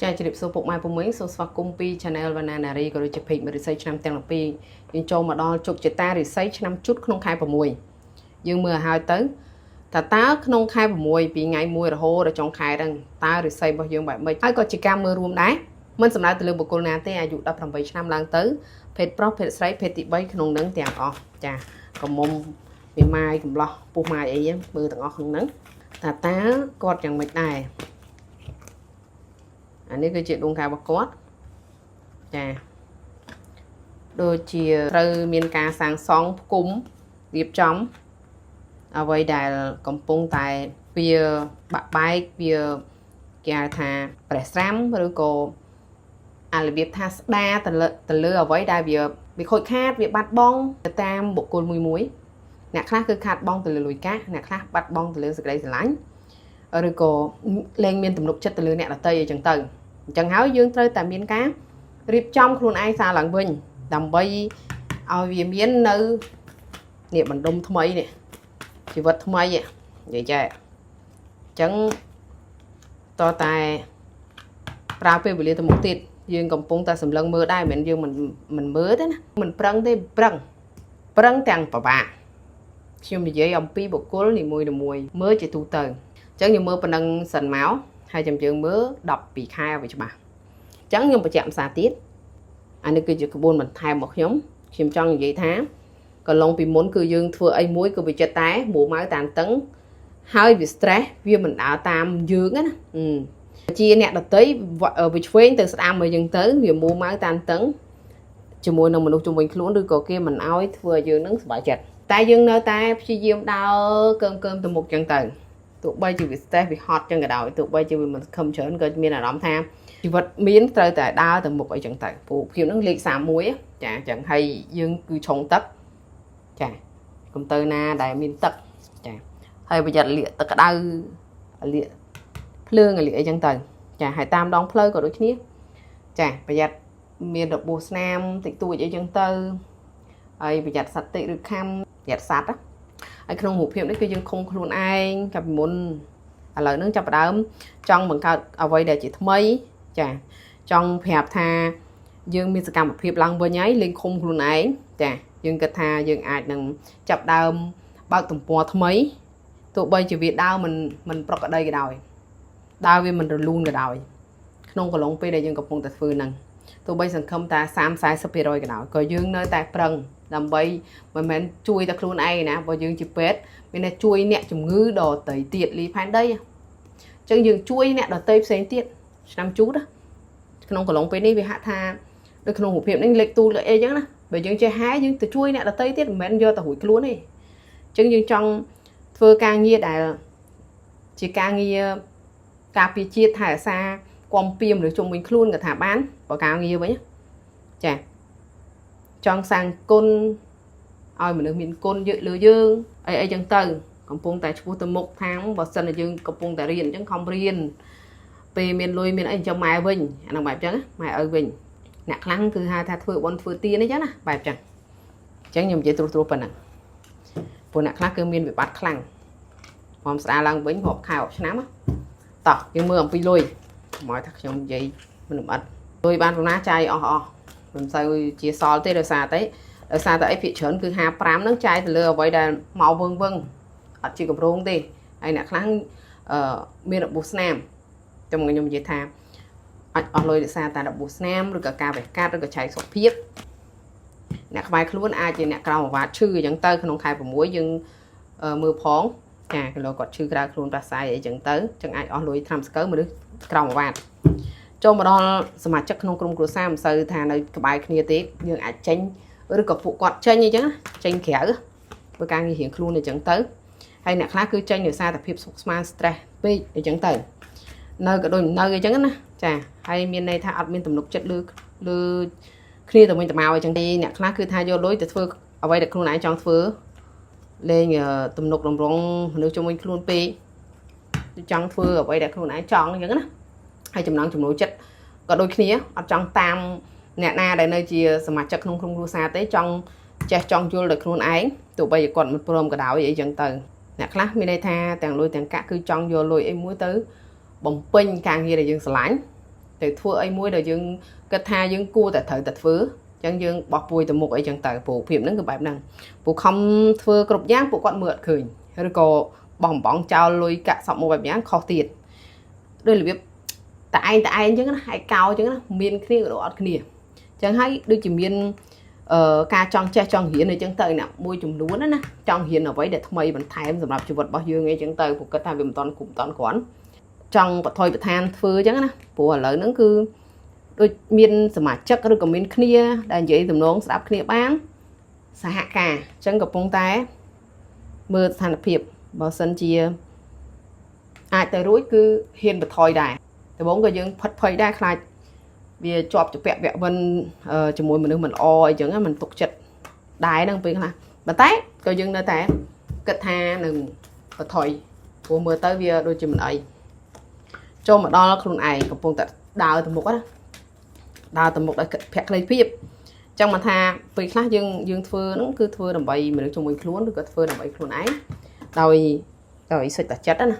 ចាជម្រាបសួរពុកម៉ែពុំមីងសូមស្វាគមន៍ពី Channel វណ្ណានារីក៏ដូចជា Page រិស័យឆ្នាំទាំង12យើងចូលមកដល់ជោគជតារិស័យឆ្នាំជុតក្នុងខែ6យើងមើលឲ្យហើយទៅតើតើក្នុងខែ6ពីថ្ងៃ1រហូតដល់ចុងខែហ្នឹងតើរិស័យរបស់យើងបែបម៉េចហើយក៏ជាការមើលរួមដែរមិនសំដៅទៅលើបុគ្គលណាទេអាយុ18ឆ្នាំឡើងទៅភេទប្រុសភេទស្រីភេទទី3ក្នុងនឹងទាំងអស់ចាកមុំមីម៉ាយកំឡោះពុះម៉ាយអីហ្នឹងមើលទាំងអស់ក្នុងហ្នឹងតើតើគាត់យ៉ាងម៉េចដែរ អានេះគឺជាដួងកាយរបស់គាត់ចាដូចជាត្រូវមានការសាងសង់ផ្គុំរៀបចំអ្វីដែលកំពុងតែវាបាក់បែកវាគេហៅថាប្រេះស្រាំឬក៏អារបៀបថាស្ដារទៅលើទៅលើអ្វីដែលវាវាខូចខាតវាបាត់បង់ទៅតាមបុគ្គលមួយមួយអ្នកខ្លះគឺខាតបង់ទៅលើលុយកាក់អ្នកខ្លះបាត់បង់ទៅលើសេចក្តីស្រឡាញ់ឬក៏លែងមានទំនុកចិត្តទៅលើអ្នកដទៃអីចឹងទៅអញ្ចឹងហើយយើងត្រូវតែមានការរៀបចំខ្លួនឯងសារឡើងវិញដើម្បីឲ្យវាមាននៅនេះបណ្ដុំថ្មីនេះជីវិតថ្មីនិយាយចែអញ្ចឹងតតែប្រើពេលវេលាទៅមុខទៀតយើងកំពុងតែសម្លឹងមើលដែរមិនមែនយើងមិនមិនមើលទេណាមិនប្រឹងទេប្រឹងប្រឹងទាំងប្របាក់ខ្ញុំនិយាយអំពីបុគ្គលនីមួយៗមើលជាទូទៅអញ្ចឹងយើងមើលប៉ុណ្ណឹងសិនមកហើយចាំយើងមើល12ខែឲ្យវាច្បាស់អញ្ចឹងខ្ញុំបញ្ជាក់ភាសាទៀតអានេះគឺជាក្បួនបន្ថែមរបស់ខ្ញុំខ្ញុំចង់និយាយថាកន្លងពីមុនគឺយើងធ្វើអីមួយគឺវាចិត្តតែមួម៉ៅតានតឹងហើយវា stress វាមិនដើរតាមយើងណាជាអ្នកដតីវាឆ្វេងទៅស្ដាំមកយើងទៅវាមួម៉ៅតានតឹងជាមួយនឹងមនុស្សជុំវិញខ្លួនឬក៏គេមិនអោយធ្វើឲ្យយើងនឹងសប្បាយចិត្តតែយើងនៅតែព្យាយាមដើរកើមកើមទៅមុខចឹងទៅទោះបីជាវា stress វាហត់ចឹងក៏ដោយទោះបីជាវាមិនខំច្រើនក៏មានអារម្មណ៍ថាជីវិតមានត្រូវតែដើរទៅមុខអីចឹងទៅព្រោះភាពហ្នឹងលេខ31ចាចឹងហើយយើងគឺឆុងទឹកចាកុំទៅណាដែលមានទឹកចាហើយប្រយ័ត្នលាកទឹកក្តៅលាកភ្លើងលាកអីចឹងទៅចាហើយតាមដងផ្លូវក៏ដូចគ្នាចាប្រយ័ត្នមានរបួសស្នាមតិចតួចអីចឹងទៅហើយប្រយ័ត្នសត្វតិចឬខំប្រយ័ត្នសត្វណាហើយក្នុងរូបភាពនេះគឺយើងឃុំខ្លួនឯងកាលពីមុនឥឡូវហ្នឹងចាប់ផ្ដើមចង់បង្កើតអ្វីដែលជាថ្មីចាចង់ប្រាប់ថាយើងមានសកម្មភាពឡើងវិញហើយលេងឃុំខ្លួនឯងចាយើងគិតថាយើងអាចនឹងចាប់ដើមបើកទំព័រថ្មីទោះបីជាវាដើរមិនមិនប្រក្រតីក៏ដោយដើរវាមិនរលូនក៏ដោយក្នុងកន្លងពេលដែលយើងកំពុងតែធ្វើហ្នឹងទោះបីសង្ឃឹមតែ30 40%ក៏ដោយក៏យើងនៅតែប្រឹងដើម្បីមិនមែនជួយតែខ្លួនឯងណាបើយើងជាពេទ្យមានតែជួយអ្នកជំងឺដទៃទៀតលីផែនដីអញ្ចឹងយើងជួយអ្នកដទៃផ្សេងទៀតឆ្នាំជូតក្នុងកន្លងពេលនេះវាហាក់ថាដូចក្នុងរូបភាពនេះលេខទូលអីចឹងណាបើយើងចេះហែយើងទៅជួយអ្នកដទៃទៀតមិនមែនយកទៅរួចខ្លួនទេអញ្ចឹងយើងចង់ធ្វើការងារដែលជាការងារការពារជាតិថែរក្សាគំពីមនុស្សជុំវិញខ្លួនក៏ថាបានបើការងារវិញចាចង់សាងគុណឲ្យមនុស្សមានគុណយលើយើងអីអីចឹងទៅកំពុងតែឈ្មោះទៅមុខថាបើសិនតែយើងកំពុងតែរៀនអញ្ចឹងខំរៀនពេលមានលុយមានអីចាំម៉ែវិញអាហ្នឹងបែបចឹងម៉ែឪវិញអ្នកខ្លះគឺហៅថាធ្វើបុណ្យធ្វើទានអីចឹងណាបែបចឹងអញ្ចឹងខ្ញុំនិយាយត្រួសត្រាសប៉ុណ្ណឹងព្រោះអ្នកខ្លះគឺមានវិបត្តិខ្លាំងព្រមស្ដារឡើងវិញរាប់ខែរាប់ឆ្នាំតោះយើងមើលអំពីលុយមកថាខ្ញុំនិយាយមិនលម្អិតលុយបានប៉ុណ្ណាចាយអស់អស់មិនសូវជាសល់ទេដោយសារតែដោយសារតែអីភាគច្រើនគឺ55ហ្នឹងចាយទៅលើអ្វីដែលមកវឹងវឹងអត់ជាកម្រងទេហើយអ្នកខ្លះអឺមានរបួសស្នាមតែមកខ្ញុំនិយាយថាអាចអស់លុយដោយសារតែរបួសស្នាមឬក៏ការវះកាត់ឬក៏ឆែកសុខភាពអ្នកក្បែរខ្លួនអាចជាអ្នកក្រោមអាវ៉ាតឈឺអញ្ចឹងទៅក្នុងខែ6យើងមើលផងចាគីឡូគាត់ឈឺក្រៅខ្លួនប្រស័យអីចឹងទៅចឹងអាចអស់លុយថ្នាំស្កូវមនុស្សក្រោមអាវ៉ាតចូលមកដល់សមាជិកក្នុងក្រុមគ្រួសារមិនសូវថានៅក្បែរគ្នាទេយើងអាចចេញឬក៏ពួកគាត់ចេញអីចឹងចេញក្រៅធ្វើការងាររៀងខ្លួនអីចឹងទៅហើយអ្នកខ្លះគឺចេញដោយសារតែភាពសុខស្មាន stress ពេកអីចឹងទៅនៅក៏ដូចនៅអីចឹងណាចាហើយមានន័យថាអត់មានទំនុកចិត្តលើលើគ្នាទៅវិញទៅមកអីចឹងទេអ្នកខ្លះគឺថាយកលុយទៅធ្វើអ្វីដែលខ្លួនឯងចង់ធ្វើលេងទំនុកតម្រង់មនុស្សជុំវិញខ្លួនពេកចង់ធ្វើអ្វីដែលខ្លួនឯងចង់អញ្ចឹងណាហើយចំណងចំណូលចិត្តក៏ដូចគ្នាអត់ចង់តាមអ្នកណាដែលនៅជាសមាជិកក្នុងក្រុមគ្រួសារទេចង់ចេះចង់យល់ដោយខ្លួនឯងទោះបីជាគាត់មិនព្រមក៏ដោយអីចឹងទៅអ្នកខ្លះមានន័យថាទាំងលុយទាំងកាក់គឺចង់យកលុយអីមួយទៅបំពេញការងារដែលយើងស្រឡាញ់ ទៅធ្វើអីមួយដែលយើងគិតថាយើងគួរតែត្រូវតែធ្វើអញ្ចឹងយើងបោះពួយទៅមុខអីចឹងទៅព្រោះភាពហ្នឹងគឺបែបហ្នឹងព្រោះខំធ្វើគ្រប់យ៉ាងពួកគាត់មើលអត់ឃើញឬក៏បោះបំបងចោលលុយកាក់សក់មកបែបយ៉ាងខុសទៀតដូចរបៀបតែឯងតែឯងអញ្ចឹងណាឯកោអញ្ចឹងណាមានគ្នាក៏អត់គ្នាអញ្ចឹងហើយដូចជាមានអឺការចង់ចេះចង់រៀនអីចឹងទៅណាមួយចំនួនណាចង់រៀនអ្វីដែលថ្មីបន្ថែមសម្រាប់ជីវិតរបស់យើងអីចឹងទៅព្រោះគិតថាវាមិនតាន់គ្រប់មិនតាន់គ្រាន់ចង់បថុយប្រឋានធ្វើអញ្ចឹងណាព្រោះឥឡូវហ្នឹងគឺដូចមានសមាជិកឬក៏មានគ្នាដែលនិយាយទំនងស្ដាប់គ្នាបានសហការអញ្ចឹងកំពុងតែមើលស្ថានភាពបើសិនជាអាចទៅរួចគឺហ៊ានបន្ថយដែរដំបូងក៏យើងផិតភ័យដែរខ្លាចវាជាប់ជាពាក់វៈវិនជាមួយមនុស្សមិនល្អអីចឹងមិនទុកចិត្តដែរហ្នឹងពេលខ្លះប៉ុន្តែក៏យើងនៅតែគិតថានឹងបន្ថយព្រោះមើលទៅវាដូចជាមិនអីចូលមកដល់ខ្លួនឯងកំពុងតែដើរទៅមុខណាដើរទៅមុខដោយភក្តីភាពចឹងមកថាពេលខ្លះយើងយើងធ្វើហ្នឹងគឺធ្វើដើម្បីមនុស្សជុំវិញខ្លួនឬក៏ធ្វើដើម្បីខ្លួនឯងដោយដោយសុទ្ធតែចិត្តណា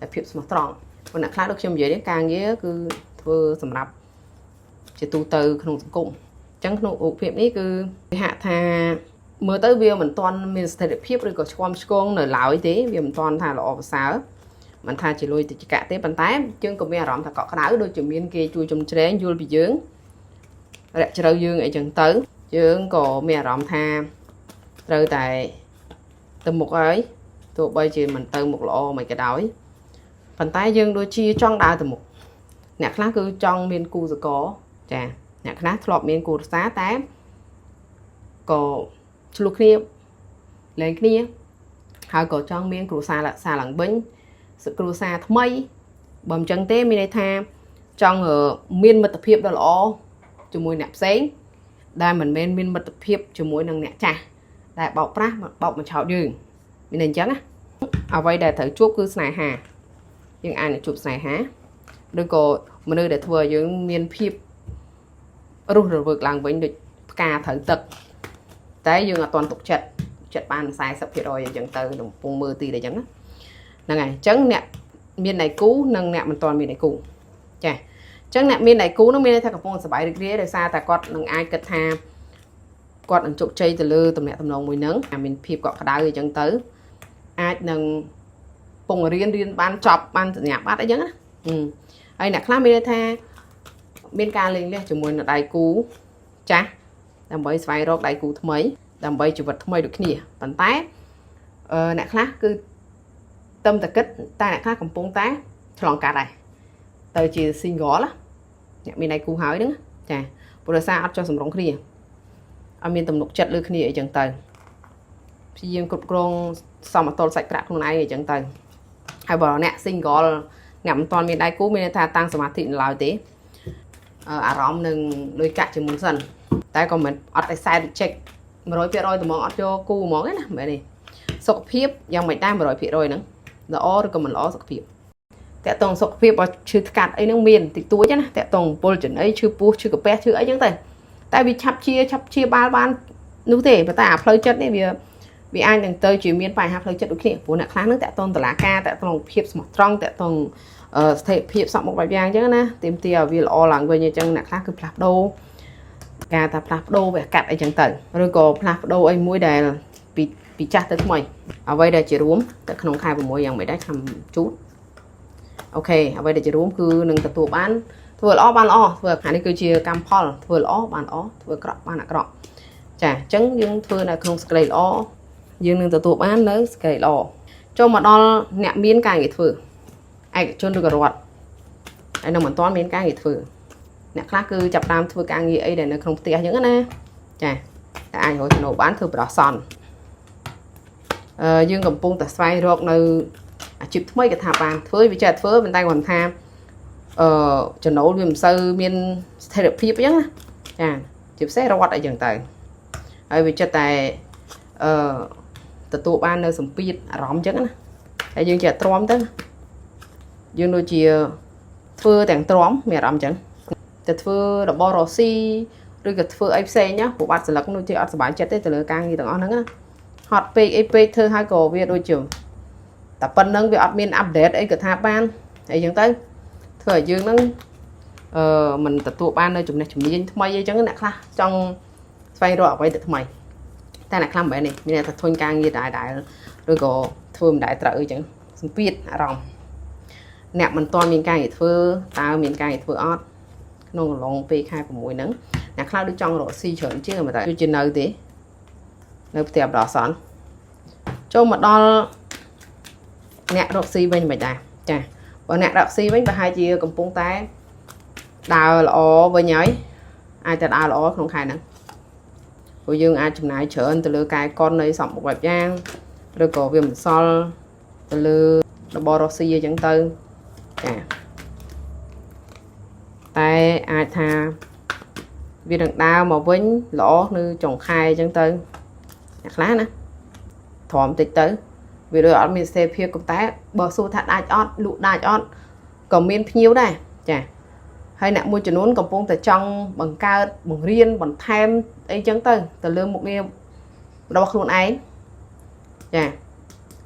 តែភាពស្មោះត្រង់ព្រោះអ្នកខ្លះដូចខ្ញុំនិយាយនេះការងារគឺធ្វើសម្រាប់ជាទូទៅក្នុងសង្គមអញ្ចឹងក្នុងរូបភាពនេះគឺគេហាក់ថាមើលទៅវាមិនទាន់មានស្ថិរភាពឬក៏ឆ្គាំឆ្គងនៅឡើយទេវាមិនទាន់ថាល្អប្រសើរមិនថាជាលុយតិចកៈទេប៉ុន្តែយើងក៏មានអារម្មណ៍ថាកក់ក្ដៅដូចជាមានគេជួយជំជ្រែងយល់ពីយើងរាក់ជ្រៅយើងអីចឹងទៅយើងក៏មានអារម្មណ៍ថាត្រូវតែទៅមុខហើយទោះបីជាមិនទៅមុខល្អមិនក៏ដោយប៉ុន្តែយើងដូចជាចង់ដើរទៅមុខអ្នកខ្លះគឺចង់មានគូសកលចាអ្នកខ្លះធ្លាប់មានគូរសាតែក៏ឆ្លោះគ្នាលែងគ្នាហើយក៏ចង់មានគ្រួសារសាឡើងវិញគ្រួសារថ្មីបើមិនចឹងទេមានន័យថាចង់មានមិត្តភាពដ៏ល្អជាមួយអ្នកផ្សេងដែលមិនមែនមានមិត្តភាពជាមួយនឹងអ្នកចាស់ដែលបោកប្រាស់បោកបញ្ឆោតយើងមានន័យអញ្ចឹងណាអ្វីដែលត្រូវជួបគឺស្នេហាយើងអាចនឹងជួបស្នេហាឬក៏មនុស្សដែលធ្វើឲ្យយើងមានភាពរស់រវើកឡើងវិញដូចផ្កាត្រូវទឹកតែយើងអត់ទាន់ទុកចិត្តចិត្តបាន40%អញ្ចឹងទៅកំពុងមើលទីអញ្ចឹងណាហ្នឹងហើយអញ្ចឹងអ្នកមានដៃគូនិងអ្នកមិនទាន់មានដៃគូចាអញ្ចឹងអ្នកមានដៃគូនោះមានន័យថាកំពុងសប្បាយរីករាយដោយសារតែគាត់នឹងអាចគិតថាគាត់នឹងជោគជ័យទៅលើតំណែងតំណងមួយហ្នឹងមានភាពកក់ក្ដៅអញ្ចឹងទៅអាចនឹងពងរៀនរៀនបានចប់បានសញ្ញាបត្រអីចឹងណាហើយអ្នកខ្លះមានន័យថាមានការលេងលះជាមួយនឹងដៃគូចាស់ដើម្បីស្វែងរកដៃគូថ្មីដើម្បីជីវិតថ្មីដូចគ្នាប៉ុន្តែអឺអ្នកខ្លះគឺទឹមតែគិតតែអ្នកខ្លះកំពុងតែឆ្លងកាត់ដែរទៅជា single ណាអ្នកមានដៃគូហើយហ្នឹងចាព្រោះដោយសារអត់ចុះសម្រុងគ្នាអត់មានទំនុកចិត្តលើគ្នាអីចឹងទៅព្យាយាមគ្រប់គ្រងសមតុល្យសាច់ប្រាក់ខ្លួនឯងអីចឹងទៅហើយបើអ្នក single អ្នកមិនទាន់មានដៃគូមានន័យថាតាំងសមាធិនៅឡើយទេអារម្មណ៍នឹងលុយកាក់ជាមុនសិនតែក៏មិនអត់ឲ្យសែ reject 100%ត្មងអត់យកគូហ្មងទេណាមែនទេសុខភាពយ៉ាងម៉េចដែរ100%ហ្នឹងល្អឬក៏មិនល្អសុខភាពតាក់តងសុខភាពបើឈឺថ្កាត់អីហ្នឹងមានតិចតួចណាតាក់តងពលចំណីឈឺពោះឈឺកាពះឈឺអីចឹងទៅតែវាឆាប់ជាឆាប់ជាបាលបាននោះទេប៉ុន្តែអាផ្លូវចិត្តនេះវាវាអាចនឹងទៅជាមានបញ្ហាផ្លូវចិត្តដូចគ្នាព្រោះអ្នកខ្លះហ្នឹងតាក់ទងតឡាការតាក់ទងភាពស្មោះត្រង់តាក់ទងស្ថិរភាពសក់មុខបែបយ៉ាងអញ្ចឹងណាទាមទារឲ្យវាល្អឡើងវិញអញ្ចឹងអ្នកខ្លះគឺផ្លាស់ប្ដូរការថាផ្លាស់ប្ដូរវាកាត់អីចឹងទៅឬក៏ផ្លាស់ប្ដូរអីមួយដែលពីពីចាស់ទៅថ្មីអ្វីដែលជារួមតែក្នុងខែ6យ៉ាងម៉េចដែរខំជូត OK អ្វីដែលជារួមគឺនឹងទទួលបានធ្វើល្អបានល្អធ្វើអានេះគឺជាកម្មផលធ្វើល្អបានល្អធ្វើអាក្រក់បានអាក្រក់ចាអញ្ចឹងយើងធ្វើនៅក្នុងសេចក្តីល្អយើងនឹងទទួលបាននៅសេចក្តីល្អចូលមកដល់អ្នកមានការងារធ្វើឯកជនឬក៏រដ្ឋហើយនឹងមិនទាន់មានការងារធ្វើអ្នកខ្លះគឺចាប់តាមធ្វើការងារអីដែលនៅក្នុងផ្ទះអញ្ចឹងណាចាតែអាចរកចំណូលបានធ្វើប្រដោះសន្នអឺយើងកំពុងតែស្វែងរកនៅអាជីពថ្មីក៏ថាបានធ្វើវាចេះធ្វើប៉ុន្តែគាត់ថាអឺចំណូលវាមិនសូវមានស្ថិរភាពអញ្ចឹងណាចាជាពិសេសរដ្ឋអីចឹងទៅហើយវាចិត្តតែអឺទទួលបាននៅសម្ពាធអារម្មណ៍អញ្ចឹងណាហើយយើងចេះទ្រាំទៅយើងដូចជាធ្វើទាំងទ្រាំមានអារម្មណ៍អញ្ចឹងតែធ្វើរបររស៊ីឬក៏ធ្វើអីផ្សេងណាព្រោះបាត់ស្លឹកនោះជាអត់សប្បាយចិត្តទេទៅលើការងារទាំងអស់ហ្នឹងណាហត់ពេកអីពេកធ្វើឲ្យក៏វាដូចជាតែប៉ុណ្្នឹងវាអត់មាន update អីក៏ថាបានអីចឹងទៅធ្វើឲ្យយើងហ្នឹង មិនទទួលបាននៅចំណេះជំនាញថ្មីអីចឹងអ្នកខ្លះចង់ស្វែងរកអ្វីទៅថ្មីតែអ្នកខ្លះមិនមែនទេមានអ្នកថាធុញការងារដែរដែរឬក៏ធ្វើមិនដែរត្រូវអីចឹងសម្ពាធអារម្មណ៍អ្នកមិនទាន់មានការងារធ្វើតើមានការងារធ្វើអត់ក្នុងកំឡុងពេលខែ6ហ្នឹងអ្នកខ្លះដូចចង់រកស៊ីច្រើនជាងតែដូចជានៅទេនៅផ្ទះបដោះសន្នចូលមកដល់អ្នករកស៊ីវិញមិនដែរចាបើអ្នករកស៊ីវិញប្រហែលជាកំពុងតែដើរល្អវិញហើយអាចតែដើរល្អក្នុងខែហ្នឹងព្រោះយើងអាចចំណាយច្រើនទៅលើកាយកុននៃសំបុកបែបយ៉ាងឬក៏វាមិនសល់ទៅលើរបររកស៊ីអីចឹងទៅចាតែអាចថាវានឹងដើរមកវិញល្អនៅចុងខែអញ្ចឹងទៅអ្នកខ្លះណាទ្រាំតិចទៅវាដូចអត់មានស្ថិរភាពក៏តែបើសួរថាដាច់អត់លក់ដាច់អត់ក៏មានភ្ញៀវដែរចាហើយអ្នកមួយចំនួនកំពុងតែចង់បង្កើតបង្រៀនបន្ថែមអីចឹងទៅទៅលើមុខងាររបស់ខ្លួនឯងចា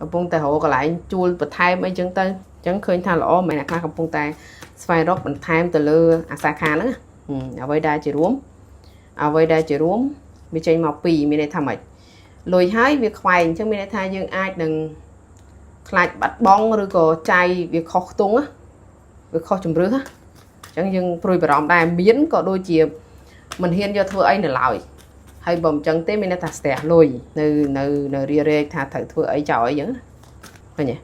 កំពុងតែរកកន្លែងជួលបន្ថែមអីចឹងទៅអញ្ចឹងឃើញថាល្អមែនអ្នកខ្លះកំពុងតែស្វែងរកបន្ថែមទៅលើអាសាខាហ្នឹងអ្វីដែលជារួមអ្វីដែលជារួមវាចេញមកពីរមានន័យថាម៉េចលុយហើយវាខ្វែងអញ្ចឹងមានន័យថាយើងអាចនឹងខ្លាចបាត់បង់ឬក៏ចាយវាខុសខ្ទង់វាខុសជំរឿសអញ្ចឹងយើងព្រួយបារម្ភដែរមានក៏ដូចជាមិនហ៊ានយកធ្វើអីនៅឡើយហើយបើមិនចឹងទេមានន័យថាស្ទះលុយនៅនៅនៅរារែកថាត្រូវធ្វើអីចោលអីចឹងឃើញទេ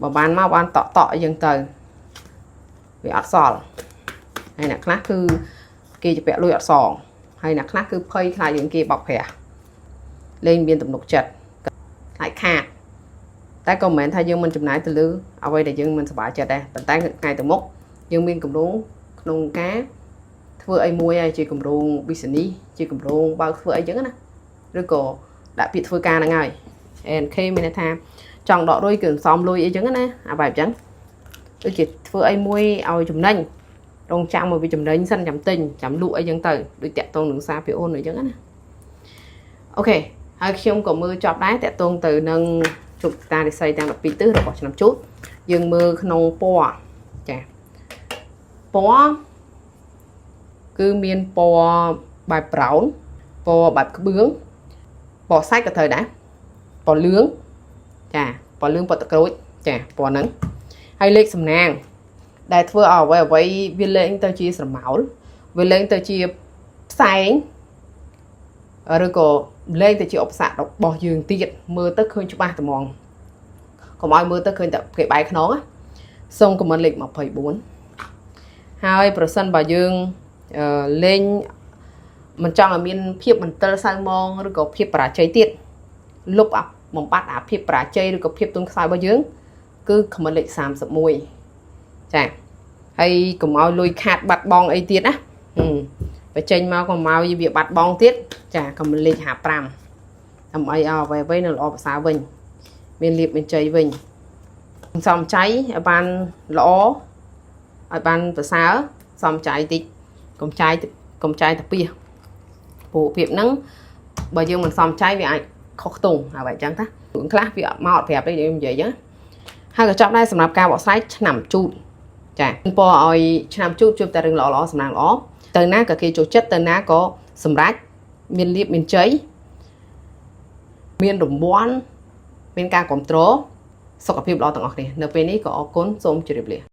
បើបានមកបានតក់តក់អីចឹងទៅវាអត់សល់ហើយអ្នកខ្លះគឺគេជពាក់លុយអត់សងហើយអ្នកខ្លះគឺភ័យខ្លាចរឿងគេបោកប្រាស់លែងមានទំនុកចិត្តខ្លាចខាតតែក៏មិនមែនថាយើងមិនចំណាយទៅលើអ្វីដែលយើងមិនសប្បាយចិត្តដែរប៉ុន្តែថ្ងៃទៅមុខយើងមានគម្រោងក្នុងការធ្វើអីមួយហើយជាគម្រោង business ជាគម្រោងបើកធ្វើអីចឹងណាឬក៏ដាក់ពាក្យធ្វើការហ្នឹងហើយ NK មានន័យថាចង់ដកលុយគឺសំលុយអីចឹងណាអាបែបចឹងដូចជាធ្វើអីមួយឲ្យចំណេញរងចាំមកវាចំណេញសិនចាំទិញចាំលក់អីចឹងទៅដូចតាក់ទងនឹងសារពីអូនអីចឹងណាOK ហើយខ្ញុំក៏មើលចប់ដែរតាក់ទងទៅនឹងជប់តារិស័យទាំង12ទិសរបស់ឆ្នាំជូតយើងមើលក្នុងពណ៌ចាពណ៌គឺមានពណ៌បែប brown ពណ៌បែបក្បឿងពណ៌សាច់ក៏ត្រូវដែរពណ៌លឿងចាពណ៌លឿងពណ៌ទឹកក្រូចចាពណ៌ហ្នឹងហើយលេខសំណាងដែលធ្វើឲ្យអ្វីអ្វីវាលែងទៅជាស្រមោលវាលែងទៅជាផ្សែងឬក៏លែងទៅជាឧបសគ្គរបស់យើងទៀតមើលទៅឃើញច្បាស់ត្មងកុំឲ្យមើលទៅឃើញតែគេបែកខ្នងសូម comment លេខ24ហើយប្រសិនបើយើងលេងមិនចង់ឲ្យមានភាពមន្ទិលសៅមងឬក៏ភាពបរាជ័យទៀតលុបបំបត្តិអាភាពបរាជ័យឬក៏ភាពទន់ខ្សោយរបស់យើងគឺ comment លេខ31ចាហើយកុំឲ្យលុយខាតបាត់បង់អីទៀតណាបើចេញមកកុំឲ្យវាបាត់បង់ទៀតចា comment លេខ55ដើម្បីឲ្យអ្វីអ្វីនៅល្អប្រសើរវិញមានលៀបមានជ័យវិញសំចៃឲ្យបានល្អឲ្យបានប្រសើរសំចៃតិចកុំចាយកុំចាយតាពីព្រោះភាពហ្នឹងបើយើងមិនសំចៃវាអាចខុសខ្ទង់ហើយបែបអញ្ចឹងតារឿងខ្លះវាអត់មកអត់ប្រាប់ទេយើងនិយាយអញ្ចឹងហើយក៏ចប់ដែរសម្រាប់ការបកស្រាយឆ្នាំជូតចាពរឲ្យឆ្នាំជូតជួបតែរឿងល្អៗសំណាងល្អទៅណាក៏គេចូលចិត្តទៅណាក៏សម្រេចមានលៀបមានជ័យមានរង្វាន់មានការគ្រប់គ្រងសុខភាពល្អទាំងអស់គ្នានៅពេលនេះក៏អរគុណសូមជម្រាបលា។